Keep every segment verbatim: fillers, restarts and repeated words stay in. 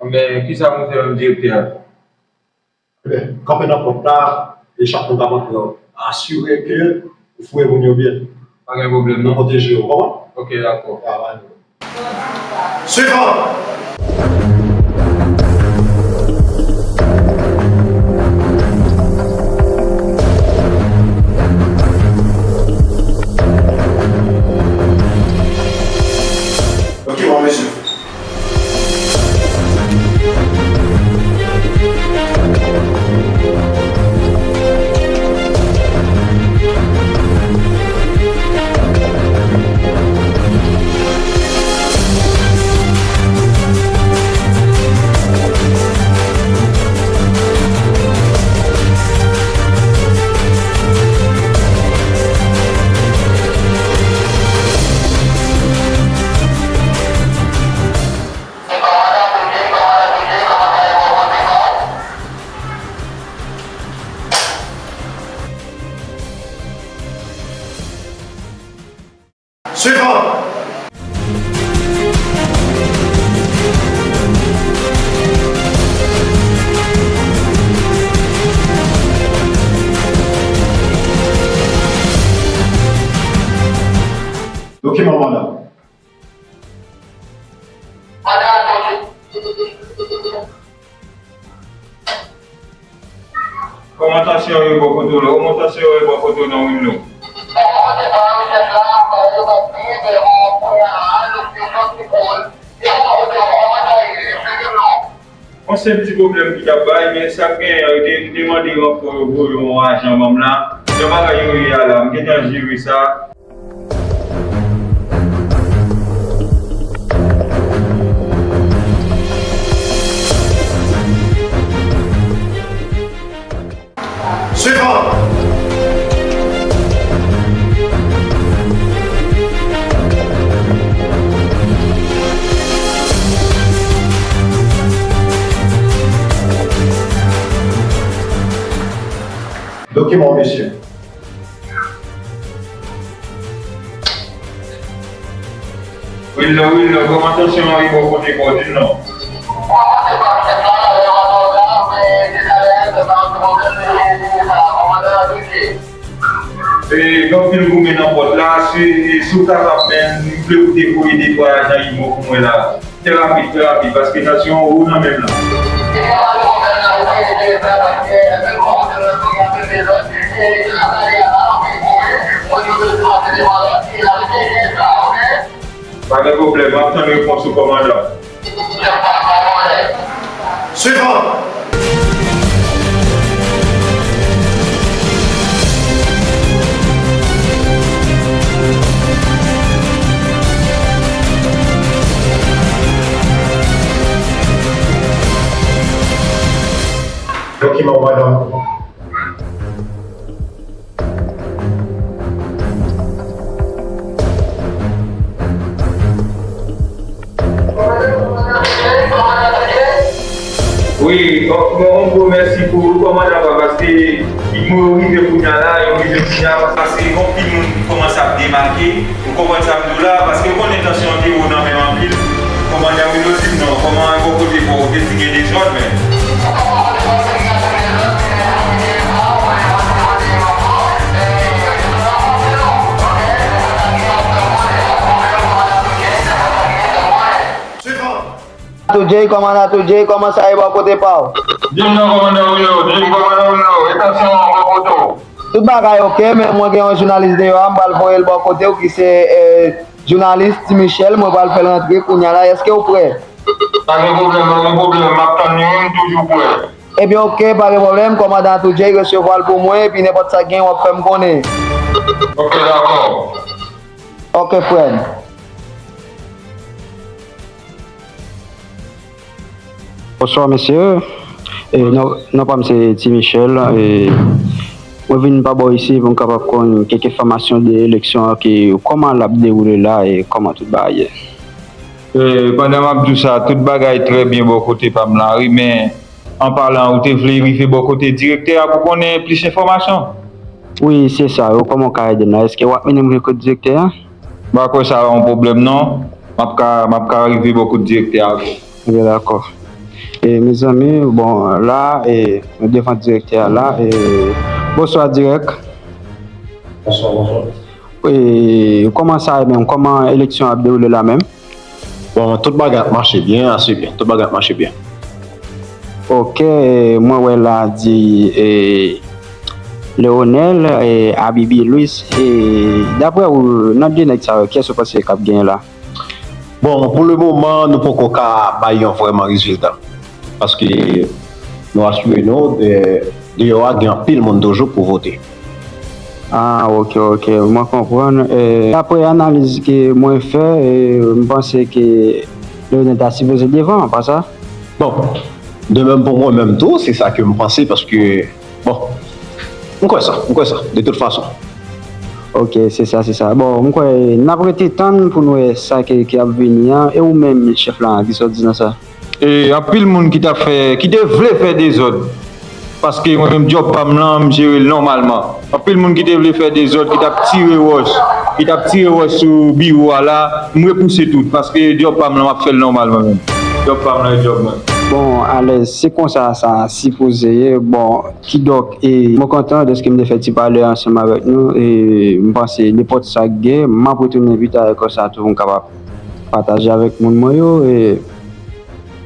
Men, kisa pou m fè menm direktè a? Ebyen, kanpe nan pòt la, e chak moun k ap antre yo, asire ke ou fouye moun yo byen. Pa gen pwoblèm, non. Pou pwoteje yo, konprann? Ok, dakò. Travay nou. Swivan! Dokiman, mesye. Swivan! Dokiman, madanm. Kòman tansyon yo bò kote w la? Kòman tansyon yo bò kote w nan Winlo? Yon senp ti pwoblèm ki t ap bay, men sa k genyen an, yo te, yo te mande ranfò, yo voye yon ajan ban m la. Jan bagay yo ye a la, m gentan jere sa. Swivan! Dokiman, mesye. Winlo, Winlo, kòman tansyon an ye bò kote pa w, di m non? E, gen anpil goumen nan pòt la, si, si w kapab, men, m vle ou te voye de twa ajan Imo pou mwen la. Trè rapid, trè rapid, paske tansyon an wo nan menm lan. Pa gen pwoblèm, m ap tann repons ou, kòmandan. Swivan! Dokiman, madanm. Wi, yon, yon gwo mèsi pou ou, kòmandan, paske Imo yo rive kounye a la, yo rive kounye a, paske gen anpil moun ki kòmanse ap demake, ou konprann sa m di w la, paske ou konnen tansyon an te wo nan men anpil. Kòmandan Winlo di m non, kòman bò kote pa w, ou te di gen dezòd, men. Tou J, kòmandan Tou J, kòman sa ye bò kote pa w? Di m non, kòmandan Winlo, di m kòmandan Winlo, e tansyon an bò kote w? Tout bagay oke, men mwen gen yon jounalis deyò a, m pral voye l bò kote w ki se, eh, jounalis Ti Michel, mwen pral fè l rantre kounye a la, èske w prè? Pa gen pwoblèm, pa gen pwoblèm, m ap tann li wi, m toujou prè. Ebyen oke, pa gen pwoblèm, kòmandan Tou J resevwa l pou mwen, epi nenpòt sa k gen, w ap fè m konnen. Oke, dakò. Oke, frè m. Bonswa, mesye. E, non, non pa m se Ti Michel. E, mwen vin pa bò isi pou m kapab konn kèk enfòmasyon de eleksyon an, ki, kòman l ap dewoule la e kòman tout bagay ye. E, pandan m ap di w sa, tout bagay trè byen bò kote pa m la, wi, men, an palan, ou te vle rive bò kote direktè a pou konnen plis enfòmasyon? Wi, se sa, wi, kòman w ka ede m la? Èske w ap mennen m rive kote direktè a? M pa kwè sa yon pwoblèm non. M ap ka, m ap ka rive bò kote direktè a. Ebyen, dakò. E, mezanmi, bon, la, e, nou devan direktè a la. E, bonswa, dirèk. Bonswa, bonswa. E, kòman sa ye menm? Kòman eleksyon ap dewoule la menm? Bon, tout bagay ap mache byen, ase byen. Tout bagay ap mache byen. Ok, e, mwen wè la di, e, Leonel, e, Abibi Louis, e, daprè ou, nan de nèg sa yo, kiyès ou panse k ap genyen la? Bon, pou le moman, nou poko ka bay yon vrèman rezilta. Paske nou asire nou, e, deyò a gen anpil moun toujou pou vote. Ah, ok, ok, mwen konprann. E, daprè analiz ke mwen fè, e, m panse ke Leonel ta sipoze devan, pa sa? Bon, de menm pou mwen menm tou, se sa ke m panse, paske, bon, m kwè sa, m kwè sa, de tout fason. Ok, se sa, se sa. Bon, m kwè n ap rete tann pou n wè sa ki, ki ap vini an. E ou menm, chèf la, kisa w di nan sa? E, anpil moun ki t ap fè, ki te vle fè dezòd. Paske mwen menm, djòb pa m lan, m jere l nòmalman. Anpil moun ki te vle fè dezòd, ki t ap tire wòch, ki t ap tire wòch sou biwo a la, m repouse tout. Paske djòb pa m lan, m ap fè l nòmal mwen menm. Djòb pa m lan, e djòb mwen. Bon, alèz, se konsa sa sipoze ye. Bon, kidonk, e, mwen kontan dèske m te fè ti pale ansanm avèk nou. E, m panse nenpòt sa k gen, m ap retounen pita e konsa tou pou m kapab pataje avèk moun mwen yo, e,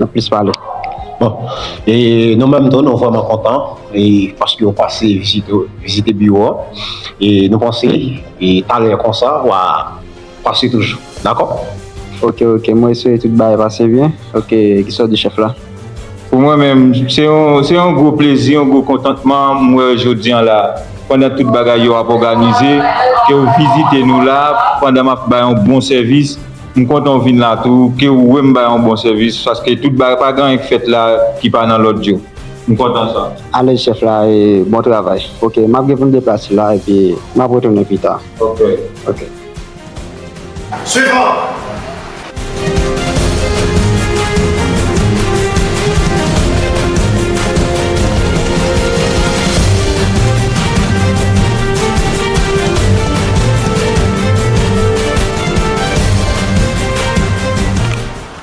nan plis pale. Bon, e nou menm tou, nou vrèman kontan, e paske w pase vizite, vizite biwo a. E nou panse, e talè konsa, w a pase toujou. Dakò? Ok, ok, mwen espere tout bagay pase byen. Ok, kisa w di chèf la? Pou mwen menm, se yon, se yon gwo plezi, yon gwo kontantman m wè jodi an la. Pandan tout bagay yo ap òganize, ke w vizite nou la, pandan m ap bay yon bon sèvis, m kontan w vin la tou, ke w wè m bay yon bon sèvis, paske tout bagay, pa gen anyen k fèt la ki pa nan lòd yo. M kontan sa. Alèz chèf la, e bon travay. Ok, m ap gen pou m deplase la, epi m ap retounen pita. Ok. Ok. Swivan!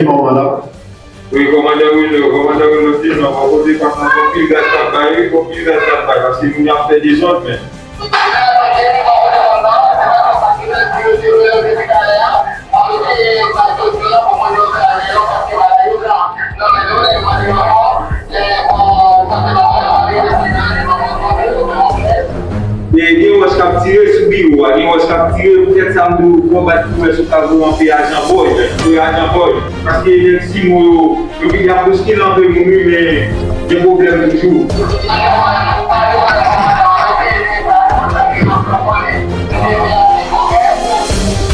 Bon, madam. Wi, kòmandè Wilno, kòmandè Wilno, di non, bò kote pa m nan, gon pil gaz k ap bay, wi, gon pil gaz k ap bay, paske moun yo ap fè dezòd, men. E gen wòch k ap tire sou biwo a, gen wòch k ap tire, poutèt sa m di w, fò w bat pou wè si w ka voye anpe ajan bòy, voye ajan bòy. Paske nèg Simo yo, yo, y ap boskile anpe moun wi, men gen pwoblèm toujou.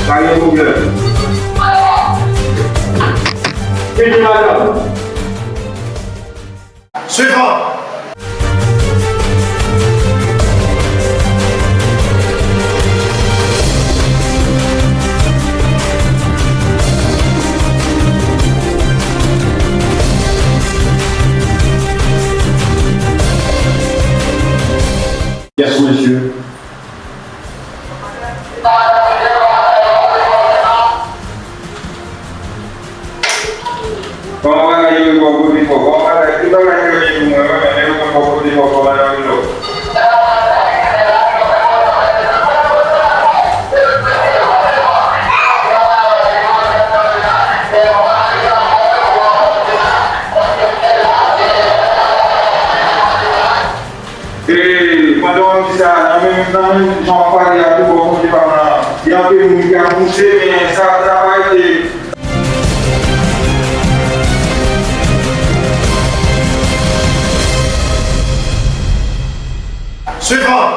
Pa gen pwoblèm. Fini, madanm. Swivan! Yes, mesye. Kòman bagay yo ye bò kote fò? Kòman bagay, tout bagay yo ye pou mwen, wi, men yo konn bò kote fò, kòman yo ye lò. E, pandan w ap di sa, nan menm, nan menm jan w ap pale a tou bò kote pa m lan, gen anpil moun ki ap bouje, men sa, sa pa rete. Swivan!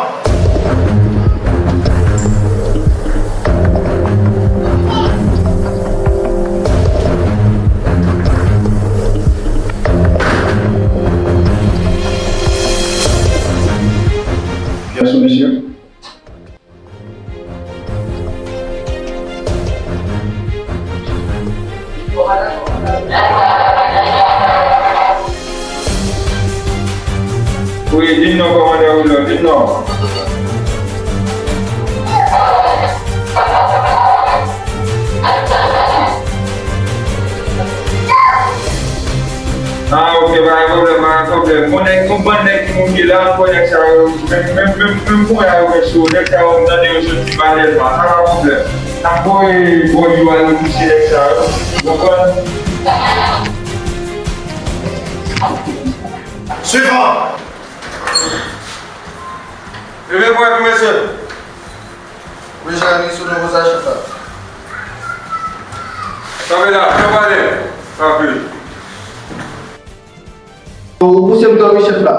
Byen sou mesye. Wi, di m non, kòmandè Wilno, di m non. Ah, ok, N ap pran nèg sa yo, menm, menm, menm, menm kounye a yo gen cho, nèg sa yo, m tande yo soti Malèzman, sa pa pwoblèm. N ap voye bòy yo al retouche nèg sa yo, w konprann? Swivan! Leve pwen tou, mesye. Wi, Jeremi, sou nouvo sa chèf la. Kanpe la, kanpe ale. Kanpe. Ou pouse m dòmi, chèf la.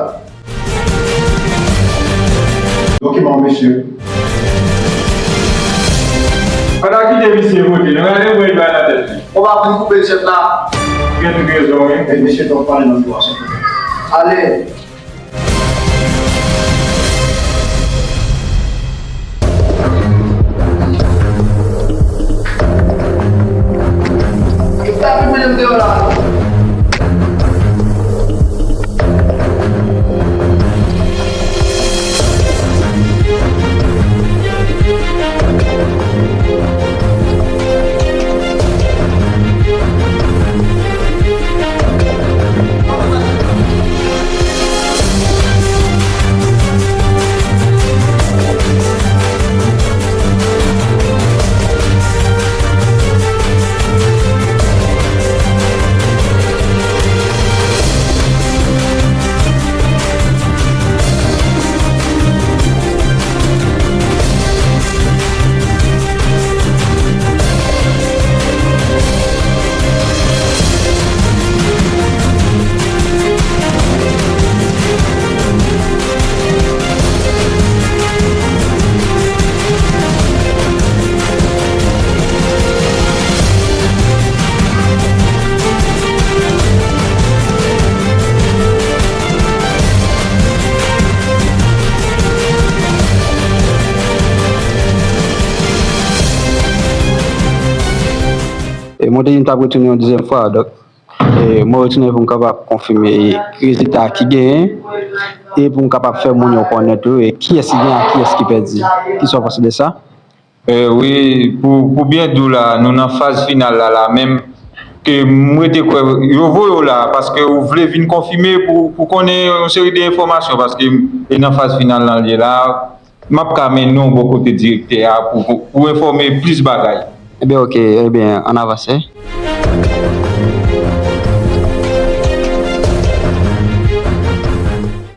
Dokiman, mesye. Pa ta kite misye monte, nou gade mwen li bay nan tèt li. Ou pa vin koupe l, chèf la. Ou gen tout rezon, wi. E mesye, donk, pale nan biwo a, chèf la. Ale. Ki sa ki mete m deyò la? E mwen te di m t ap retounen yon dezyèm fwa, donk, e mwen retounen pou m kapab konfime rezilta ki genyen e pou m kapab fè moun yo konnen tou e kiyès ki genyen ak kiyès ki pèdi. Kisa w panse de sa? E, wi, pou, pou byen di w la, nou nan faz final la, la menm, ke m rete kwè yo voye w la, paske ou vle vin konfime pou, pou konnen yon seri de enfòmasyon, paske e nan faz final lan l ye la, m ap ka mennen w bò kote direktè a pou, pou, pou enfòme plis bagay. Ebyen, oke, ebyen, ann avanse.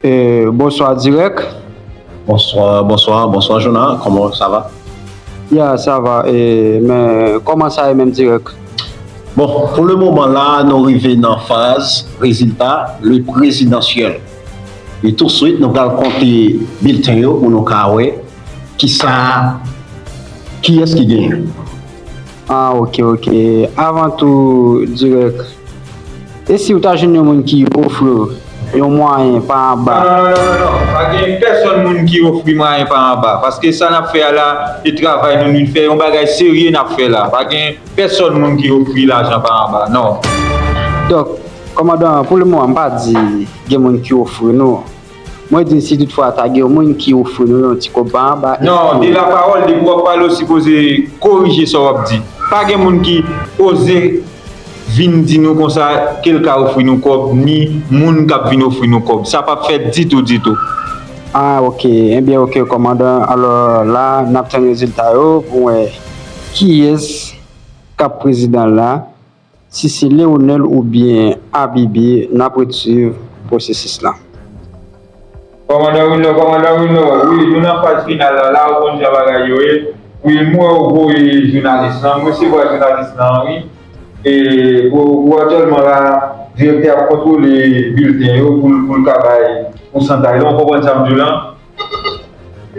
E, bonswa, dirèk. Bonswa, bonswa, bonswa, Jona. Kòman sa va? Ya, sa va. E, men, kòman sa ye menm, dirèk? Bon, pou le moman la, nou rive nan faz rezilta le prezidansyèl. E touswit, nou pral konte bilten yo pou nou ka wè kisa, kiyès ki genyen. Ah, oke, oke. Avan tou, dirèk, e si w ta jwenn yon moun ki ofri w yon mwayen pa anba? Non, non, non, non, non. Pa gen pèsonn moun ki ofri mwayen pa anba. Paske sa n ap fè a la, e travay nou, nou fè yon bagay serye n ap fè la. Pa gen pèsonn moun ki ofri lajan pa anba, non. Donk, kòmandan, pou le moman, m pa di gen moun ki ofri nou. Mwen di, si toutfwa ta gen yon moun ki ofri nou yon ti kòb pa anba, non, de la pawòl, depi w ap pale, w sipoze korije sa w ap di. Pa gen moun ki oze vin di nou konsa ke l ka ofri nou kòb, ni moun k ap vin ofri nou kòb. Sa p ap fèt ditou, ditou. Ah, oke. Ebyen, oke, kòmandan. Alò, la, n ap tann rezilta yo pou wè kiyès k ap prezidan la. Si se Leonel oubyen Abibi, n ap ret swiv pwosesis lan. Kòmandan Wilner, kòmandan Wilner, wi, nou nan faz final la, la, ou konn jan bagay yo ye. Wi, m wè ou voye jounalis lan, m resevwa jounalis lan, wi. E pou, pou aktyèlman la, direktè ap kontwole bilten yo pou, pou l ka bay pousantaj la. Ou konprann sa m di w lan?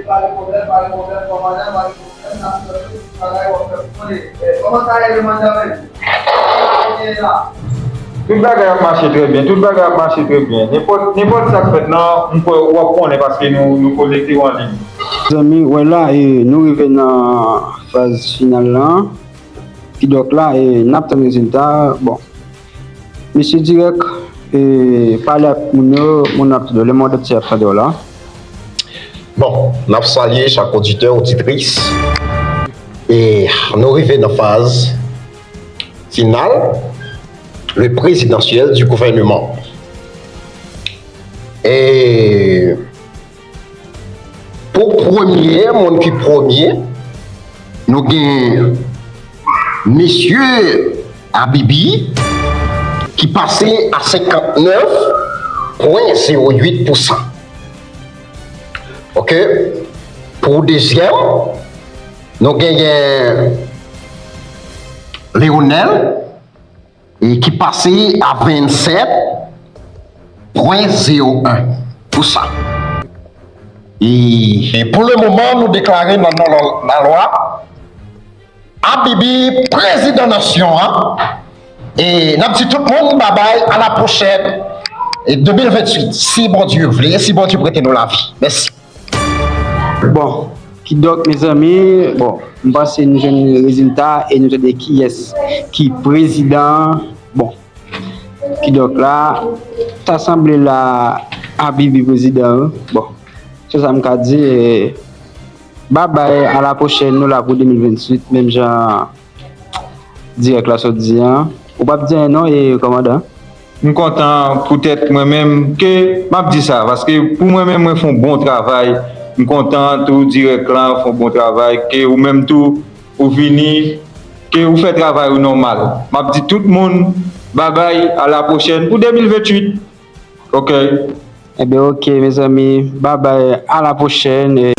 Pa gen pwoblèm, pa gen pwoblèm, kòmandan, pa gen pwoblèm, n ap fè tout bagay w ap fè. Konnen, eh, kòman sa ye, kòmandan, menm? Sa w gen la? Tout bagay ap mache trè byen, tout bagay ap mache trè byen. Nenpòt, nenpòt sa k fèt lan, m kwè w ap konnen paske nou, nou konekte w an liy. Zanmi, wè la, e, nou rive nan faz final lan. Kidonk la, e, n ap tann rezilta. Bon. Mesye Dirèk, e, pale ak moun yo, moun ap tande w, lemonn antye ap tande w la. Bon, n ap salye chak oditè, oditris. E nou rive nan faz final, le présidentiel du gouvernement. E O premye, moun ki premye, nou gen Mesye Abibi ki pase a senkantnèf pwen zewo uit pousan. Oke? Pou dezyèm, nou genyen Leonel e ki pase a vennsèt pwen zewo en pousan. E, e pou le moman, nou deklare nan non lalwa, Abibi, prezidan nasyon an. E n ap di tout moun babay, a la pwochèn, e de mil venntuit, si Bondye vle, si Bondye prete nou lavi. Mèsi. Bon, kidonk, mezanmi, bon, m panse nou jwenn rezilta e nou tande kiyès ki prezidan. Bon, kidonk la, ta sanble la Abibi prezidan, wi. Bon, se sa m ka di. E, babay, a la pwochèn, nou la pou de mil venntuit, menm jan dirèk la sot di an. Ou p ap di anyen non, e kòmandan? M kontan poutèt mwen menm ke m ap di sa, paske pou mwen menm mwen fè yon bon travay. M kontan tou dirèk la fè yon bon travay, ke ou menm tou ou vini, ke ou fè travay ou nòmal. M ap di tout moun babay, a la pwochèn pou de mil venntuit. Oke. Enben oke mezanmi, babay, a la pwochèn.